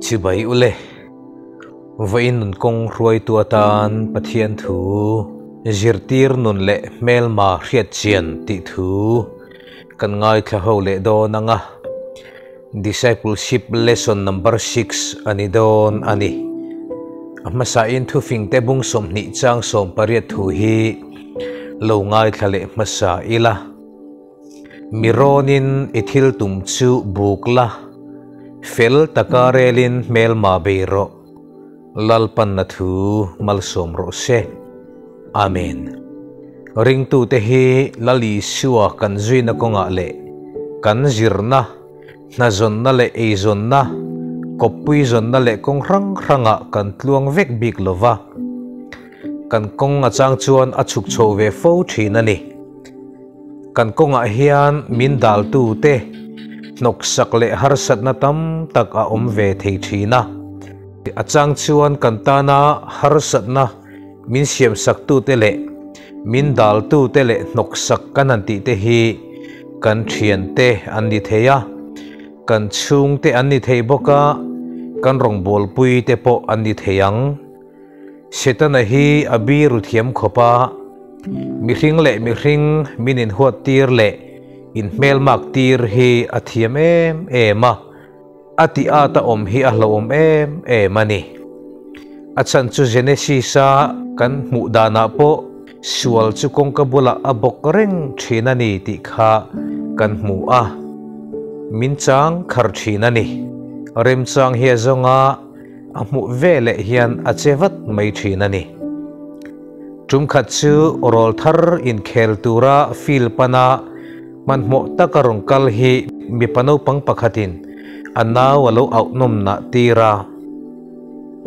Chibai ule. Vawiin nun kawng hruaitu atan Pathian thu zirtir nun leh hmelma hriatchian tih thu kan ngaithla ho leh dawn ang a. Discipleship Lesson Number 6 a ni dawn a ni. A hmasain thufingte bung 20 chang 18 thu hi lo ngaithla leh hmasa ila. Mi rawnin i thil tum chu buk la, fel taka relin hmelma bei rawh. Lalpan na thu malsawm rawh se. Amen. Ringtute hi Lal Isua kan zuina kawngah leh kan zirna, hnazawnna leh eizawnna, kawppui zawnna leh kawng hrang hrangah kan tluang vek bik lova. Kan kawng a chang chuan a chhuk chho ve fo thin a ni. Kan kawngah hian min daltute hnawksak leh harsatna tam tak a awm ve thei thin a. A chang chuan kan tana harsatna min siamsaktute leh min daltute leh hnawksak kan han tihte hi kan thiante an ni thei a, kan chhungte an ni thei bawk a, kan rawngbawlpuite pawh an ni thei ang. Setana hi a biru thiam khawp a, mihring leh mihring min inhuat tir leh inhmelmak tir hi a thiam em em a, a tih ata awm hi a hlauhawm em em a ni. A chhan chu Genesis-a kan hmuh danah pawh sual chu kawngka bulah a bawk reng thin a ni tih kha kan hmu a, min chang khar thin a ni. Remchang hi a zawng a. A hmuh ve leh hian a che vat mai thin a ni. Tum khat chu rawl thar inkhel tura field pana hmanhmawh taka rawn kal hi mipa naupang pakhatin a nau a lo auh nawm nah tir a.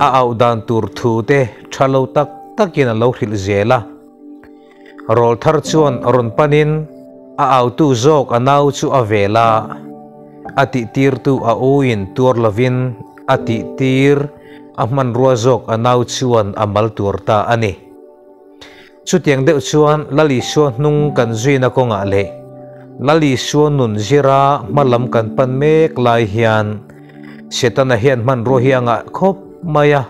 A auh dan tur thu te tha lo tak takin a lo hrilh zel a. Rawl thar chuan rawn panin a autu zawk a nau chu a vel a, a tihtirtu a uin tuar lovin a tihtir a hmanrua zawk a nau chuan a mal tuar ta a ni. Chutiang deuh chuan Lal Isua hnung kan zuina kawngah leh Lal Isua nun zira hmalam kan pan mek lai hian Setana hian hmanrua hi a ngah khawp mai a.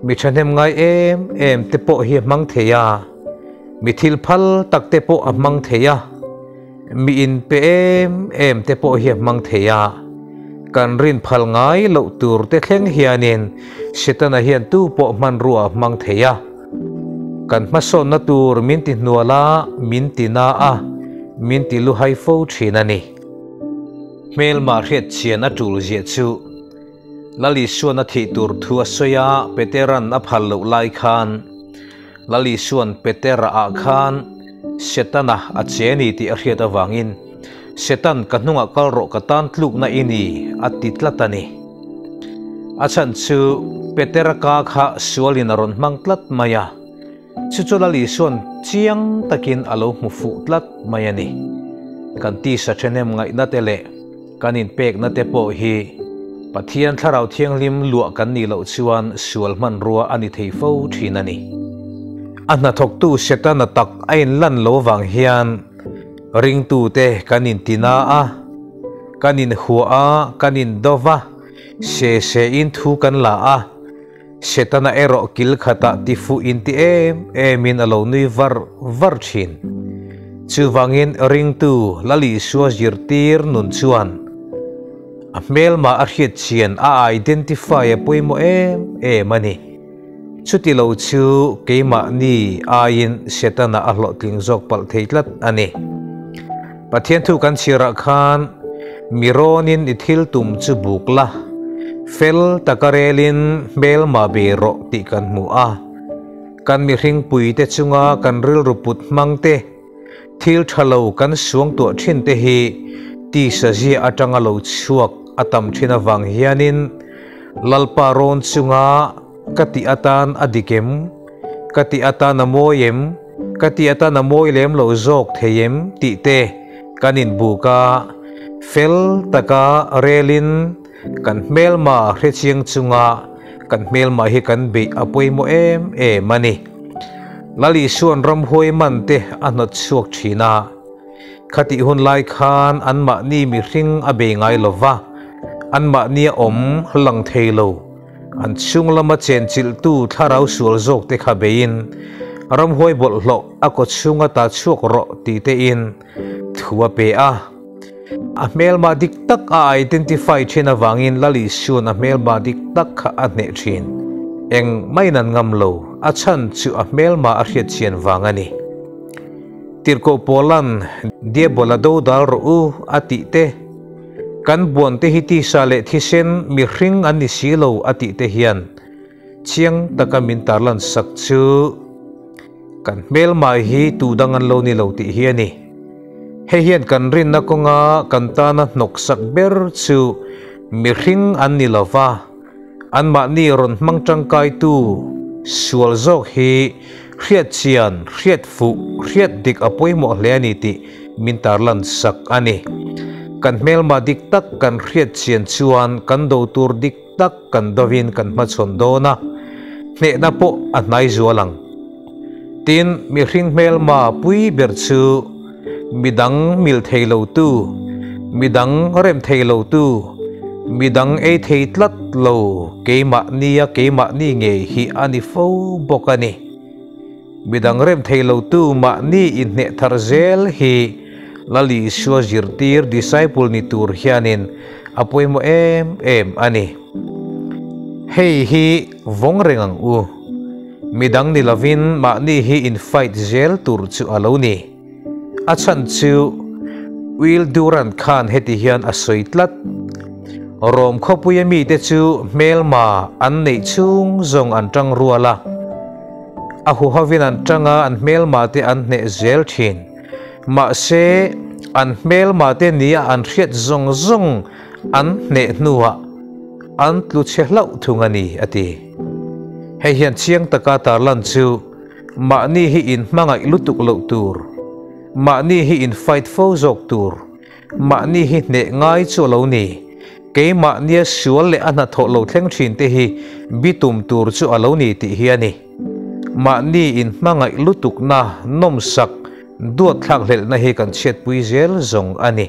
Mi thahnem ngai em em te pawh hi a hmang thei a, mi thil phal tak te pawh a hmang thei a, mi inpe em em te pawh hi a hmang thei a. Kan rin phal ngai loh tur te thleng hianin Setana hian tu pawh hmanrua a hmang thei a. Kan hmasawnna tur min ti hnual a, min ti na a, min ti luhai fo thin a ni. Hmelma hriatchian a tul ziah chu. Lal Isuan a thih tur thu a sawi a, Petera'n a phal loh lai khan Lal Isuan Petera ah khan Setana a che ni tih a hriat avangin, Setan, ka hnungah kal rawh, ka tan tlukna i ni, a ti tlat a ni. A chhan chu Petera ka kha sualin a rawn hmang tlat mai a, chu chu Lal Isuan chiang takin a lo hmu fuh tlat mai a ni. Kan tisa thenem ngaihna te leh Kan inpekna te pawh hi Pathian Thlarau Thianghlim luah kan nih loh chuan sual hmanrua a ni thei fo thin a ni. A hnathawktu Setana tak a inlan lo avang hian ringtute kan intina a, kan inhua a, kan indo va, se se-in thu kan la a, Setana erawh kil khatah tifuh inti em emin a lo nui var var thin. Chuvangin ringtu Lal Isua zirtir nun chuan a hmelma a hriat chian a identify a pawimawh em em a ni. Chuti lo chu keimahni aiin Setana a hlawhtling zawk palh thei tlat a ni. Pathian thu kan chhiarah khan mi rawnin i thil tum chu buk la, fel taka relin hmelma be rawh tih kan hmu a. Kan mihringpuite chunga kan rilru put hmang te, thil tha lo kan suangtuah thin te hi tisa zia atanga lo chhuak a tam thin avang hianin Lalpa rawn chunga ka tih atan a dik em? Ka tih atan a mawi em? Ka tih atan a mawi lem lo zawk thei em? tih te kan inbuk a, fel taka relin kan hmelma hrechiang chunga kan hmelma hi kan beih a pawimawh em em a ni. Lal Isua'n ramhuai man te a hnawt chhuak thin a, khatih hun lai khan anmahni mihring a bei ngai lo va. Anmahnia awm lang thei lo, an chhung lama chenchilhtu thlarau sual zawkte kha beiin, Ramhuai bawlhhlawh a kaw chhunga ta chhuak rawh tih tein thu a pe a. A hmelma dik tak a identify thin avangin Lal Isua'n a hmelma dik tak kha a hneh thin. Eng maiin an ngam lo, a chhan chu a hmelma a hriatchian vang a ni. Tirhkoh Paula'n Diabola do dal rawh u a tih te, Kan buante hi tisa leh thisen mihring an ni si lo a tih te hian chiang taka min tarlan sak chu kan hmelmai hi tu dang an lo ni lo tih hi a ni. Hei hian kan rinna kawnga kan tana hnawksak ber chu mihring an ni lo va, anmahni rawn hmang tangkaitu sual zawk hi hriat chian, hriat fuh, hriat dik a pawimawh hle a ni tih min tarlan sak a ni. Kan hmelma dik tak kan hriat chian chuan kan do tur dik tak kan dovin kan hmachhawn dawn a, hnehna pawh a hnai zual ang. Tin, mihring hmelma pui ber chu midang mil thei lotu, midang rem thei lotu, midang ei thei tlat lo keimahnia keimahni ngei hi a ni fo bawk a ni. Midang rem thei lotu mahni inhneh thar zel hi Lal Isua zirtir, disciple, ni tur hianin a pawimawh em em a ni. Hei hi vawng reng ang u. Midang ni lovin mahni hi in fight zel tur chu a lo ni. A chhan chu Will Durant khan heti hian a sawi tlat, Rom khawpuia mite chu hmelma an neih chhung zawng an tang rual a. A huhovin an tang a, an hmelmate an hneh zel thin. Mahse, an hmelmate nia an hriat zawng zawng an hneh hnuah an tlu chhe hlauh thung a ni, a ti. Hei hian chiang taka tarlan chu mahni hi in hmangaih lutuk loh tur, mahni hi in fight fo zawk tur, Mahni hi hneh ngai chu a lo ni. Keimahnia sual leh a hnathawh lo thleng thin te hi bitum tur chu a lo ni tih hi a ni. Mahni inhmangaih lutukna, nawmsak, duat thlakhlelhna hi kan chhiatpui zel zawng a ni.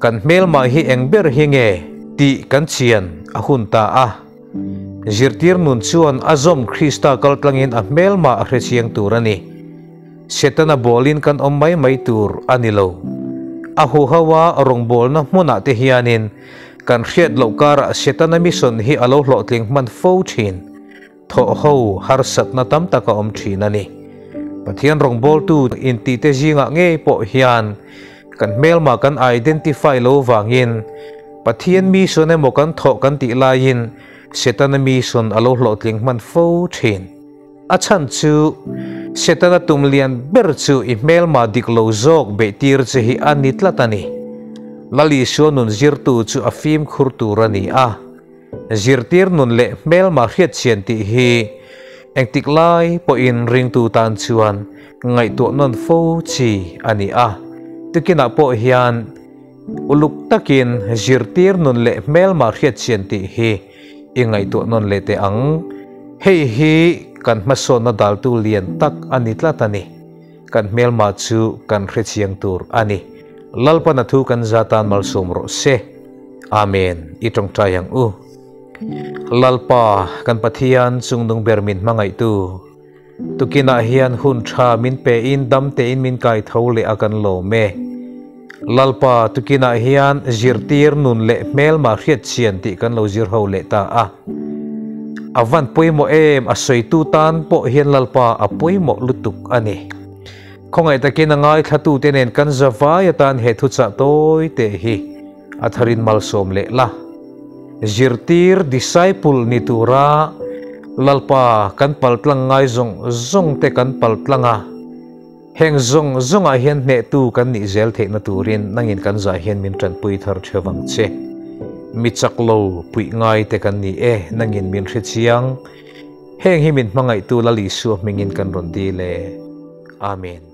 Kan hmelmah hi eng ber hi nge tih kan chian a hun ta a. Zirtir nun chuan a zawm Krista kaltlangin a hmelmah a hrechiang tur a ni. Setana bawlin kan awm mai mai tur a ni lo. A huho a rawngbawlna hmunah te hianin kan hriat loh karah Setana mission hi a lo hlawhtling hman fo thin. Thawh ho harsatna tam tak a awm thin a ni. Pathian rawngbawltu intihte zingah ngei pawh hian kan hmelma kan identify lo vangin Pathian mission emaw kan thawh kan tih laiin Setana mission a lo hlawhtling hman fo thin. A chhan chu, Setana tum lian ber chu i hmelma dik lo zawk beihtir che hi a ni tlat a ni. Lal Isua nun zirtu chu a fimkhur tur a ni a. Zirtir nun leh hmelma hriatchhian tih hi engtik lai pawhin ringtu tan chuan ngaihtuah nawn fo chi a ni a. Tukinah pawh hian uluk takin zirtir nun leh hmelma hriatchhian tih hi I ngaihtuah nawn leh teh ang. Hei hi kan hmasawnna daltu lian tak a ni tlat a ni. Kan hmelma chu kan hrechiang tur a ni. Lalpana thu kan za tan malsawm rawh se. Amen. I tawngtai ang u. Lalpa, kan Pathian chungnung ber min hmangaihtu, Tukinah hian hun tha min pe in dam tein min kai tho leh a kan lawm e. Lalpa, tukinah hian zirtir nun leh hmelma hriat chian tih kan lo zir ho leh ta a. A van pawimawh em a sawitu tan pawh hian Lalpa a pawimawh lutuk a ni. Khawngaih takin a ngaithlatute nen kan zavai atan he thuchah tawi teh hi a tharin malsawm leh la. Zirtir, disciple, ni tura Lalpa kan paltlang ngai zawng zawng te kan paltlang a, heng zawng zawngah hian hnehtu kan nih zel theihna turin nangin kan zah hian min tanpui thar theuh ang che. Mi chak lo puih ngai te kan ni e, nangin min hre chiang. Heng hi min hmangaihtu Lal Isua hmingin kan rawn dil e. Amen.